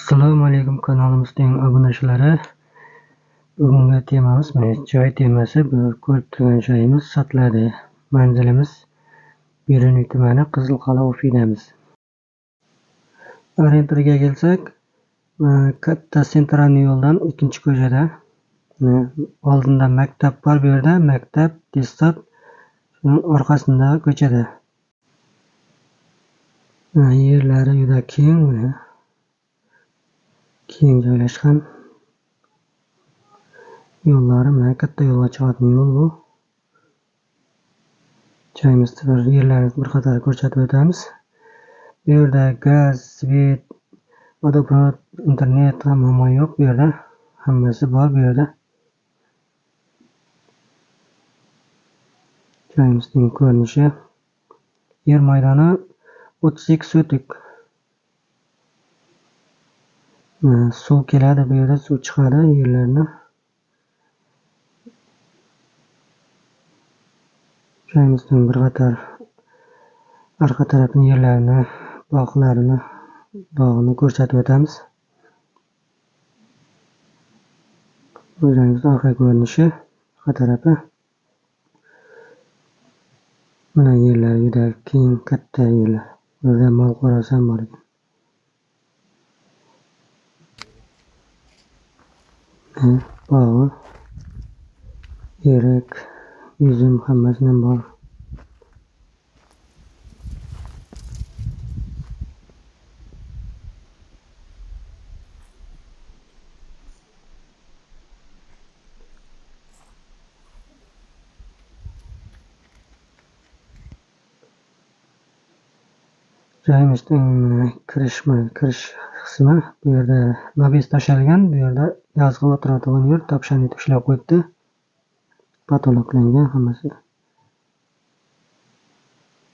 Assalomu alaykum kanalimizning obunachilari. Bugungi temamiz mana joy temasi. Bu ko'rib turgan joyimiz sotiladi. Manzilimiz Beruniy tumani, Qizilqal'a Ufidamiz. Orientirga kelsak, katta sentralniy yo'ldan ikkinchi ko'chada, oldinda maktab bor, bu yerda maktab, desktop, shuning orqasindagi ko'chada. Yerlari juda keng, mana. Keng joylashgan. Yo'llari mana katta yo'lga chiqadigan yo'l bu. Joyimizda bir yerlarni bir qator ko'rsatib o'tamiz. Bu yerda gaz, svet, vodoprovod, internet ham muammo yo'q bu yerda. Hammasi bor bu yerda. Joyimizning ko'rinishi. Yer maydoni 32 sotik. Suv keladi bu yerda, suv chiqadi yerlarni. Joyimizning bir qator arqa tarafini yerlarini, bog'larini, bog'ini ko'rsatib o'tamiz. Bu joyimizning orqa ko'rinishi, arqa tarafi. Mana yerlar juda keng, katta yerlar. Bu yerda mol qo'rasi ham bor ekan. Bog'i, erik, üzüm hammasidan bor. Joyimizning kirish qismi bu yerda nabes tashalgan, bu yerda yazg'i o'tiradigan yer topshan etib ishlab qo'yibdi. Patologlangan hammasi.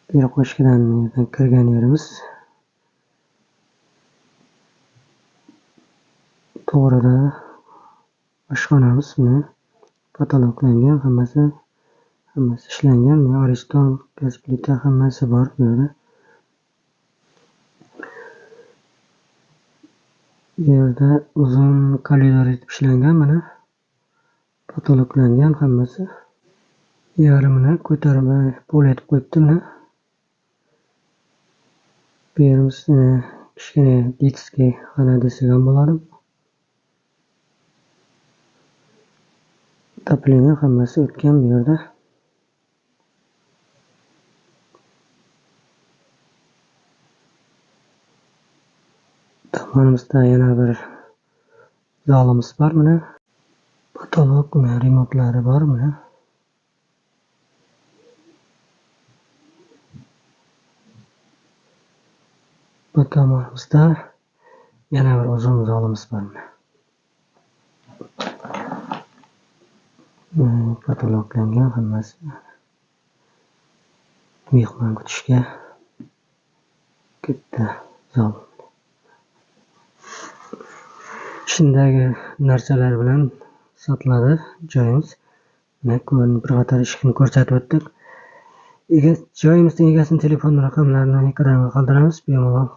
Bir qo'shkidan kirgan yerimiz. To'g'rida oshxonamiz, mana patologlangan hammasi, hammasi ishlangan, mana Ariston, gaz plita hammasi bor bu yerda. Bu yerda uzun koridor etib ishlangan, mana patologlangan hammasi. Yarmini ko'tarib pol etib qo'yibdi mana. Bu yerimiz kichkina detskiy xona desak ham bo'ladi. Topleniya hammasi o'tgan bu yerda. Tomonimizda yana bir zalimiz bor mana. Patolog, mana remontlari bor mana. Bu tomonimizda yana bir uzun zalimiz bor mana. Patologlangan hammasi. Mehmon kutishga katta zal. Ichindagi narsalar bilan sotiladi joyimiz. Mana bir qator ishni ko'rsatib o'tdik. Joyimizning egasining telefon raqamlarini ekranga qoldiramiz. Bemalol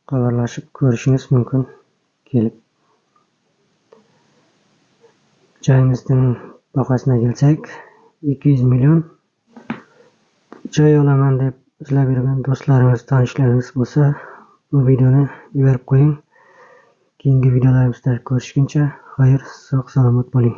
xabarlashib ko'rishingiz mumkin kelib. Joyimizning bahosina kelsak 200 million. Joy olaman deb izlab yurgan do'stlaringiz, tanishlaringiz bo'lsa, bu videoni yuborib qo'ying. Keyingi videolarimizda ko'rishguncha xayr, sog' salomat bo'ling.